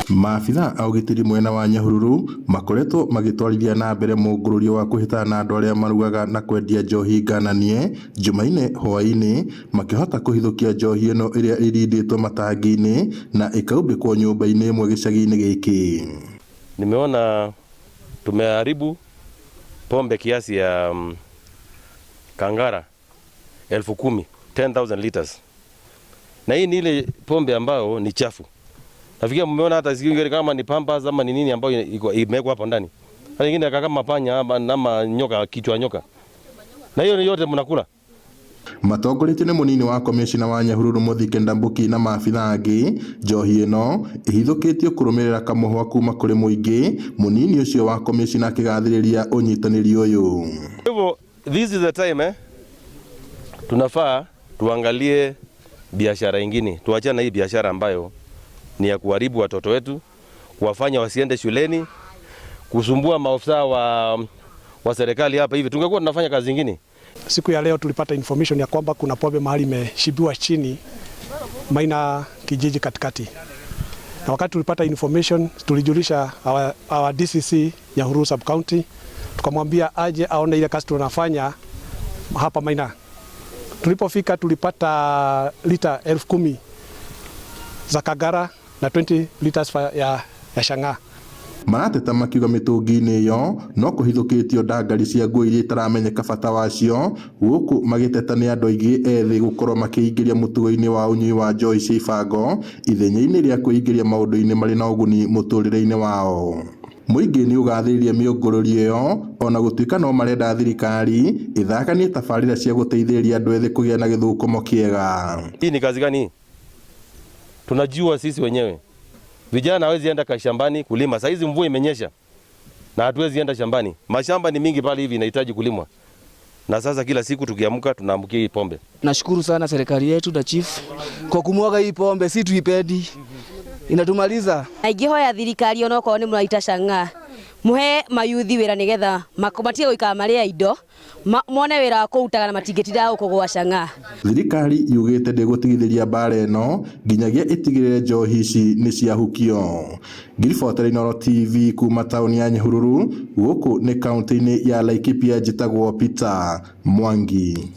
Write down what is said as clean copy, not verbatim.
Maabitha a ũgitĩri mwena wa Nyahururu makoretwo magĩtwarithia na mbere mũngũrũrio wa kũhĩtana na andũ arĩa marugaga na kwendia njohi ngananie Jumaine hwaĩ-inĩ makĩhota kũhithũkia njohi ĩno ĩrĩa ĩrindĩtwo matangi-inĩ na ĩkaumbĩkwo nyũmba-inĩ ĩmwe gĩcagi-inĩ gĩkĩ. Nimeona tumeharibu pombe kiasi ya kangara 10,000, 10,000 liters, na hii ni ile pombe ambayo ni chafu. Nafikiria mmeona hata siku kama ni Pampers ama ni nini ambayo iko imewekwa hapo ndani. Hata nyingine kama panya ama nyoka, kichwa nyoka. Na hiyo yote mnakula. Matongoretio nĩ mũnini wa komĩcina wa Nyahururu Muthike Ndambuki na maabitha angĩ, njohi ĩno ĩhithũkĩtio kũrũmĩrĩra kamũhwa kuma kũrĩ mũingĩ, mũnini ũcio wa komĩcina akĩgathĩrĩria ũnyitanĩri ũyũ. Hivyo this is the time tunafaa tuangalie biashara ingine, tuachane na hii biashara ambayo ni ya kuharibu watoto wetu, kuwafanya wasiende shuleni, kusumbua maofisa wa serikali hapa hivi. Tungekuwa tunafanya kazi ingine. Siku ya leo tulipata information ya kwamba kuna pombe mahali imeshibiwa chini Maina kijiji katikati, na wakati tulipata information tulijulisha our DCC Nyahururu sub county, tukamwambia aje aone ile kazi tunafanya hapa Maina. Tulipofika tulipata lita 10,000 za Kagara na 20 liters ya Chang'aa. Marateta makiuga mĩtũngi-inĩ ĩyo no kũhithũkĩtio ndangari cia nguo iria itaramenyeka bata wacio, gũkũ magĩteta nĩ andũ aingĩ ethĩ gũkorwo makĩingĩria mũtugo-inĩ wa ũnyui wa njohi cia ibango ithenya-inĩ rĩa kwĩingĩria maũndũ-inĩ marĩ na ũguni mũtũrĩre-inĩ wao. Mũingĩ nĩ ũgathĩrĩirie mĩũngũrũrio ĩyo ona gũtuĩka no marenda thirikari ĩthakanie tabarĩra cia gũteithĩrĩria andũ ethĩ kũgĩa na gĩthũkũmo kĩega. Hii ni kazi gani? Tunajua sisi wenyewe. Vijana hawezi enda shambani kulima. Saa hizi mvua imenyesha na hatuwezi enda shambani. Mashamba ni mingi pale hivi inahitaji kulimwa. Na sasa kila siku tukiamka tunaamkia hii pombe. Nashukuru sana serikali yetu na chief kwa kumwaga hii pombe, si tuipendi, inatumaliza. Na ingĩhoya thirikari onokorwo nĩ mũraita chang'aa muhe mayuthi wĩra nĩgetha matige gũikara marĩ a indo, mone wĩra wa kũrutaga na matingĩtinda gũkũ gwa chang'aa. Thirikari yugĩte ndĩgũtigithĩria mbara ĩno nginyagia ĩtigĩrĩre njohi ici nĩ ciahukio. Ngiribotera Inooro TV kuma taũni ya Nyahururu, gũkũ nĩ kaunti-inĩ ya Laikipia, njĩtagwo Peter Mwangi.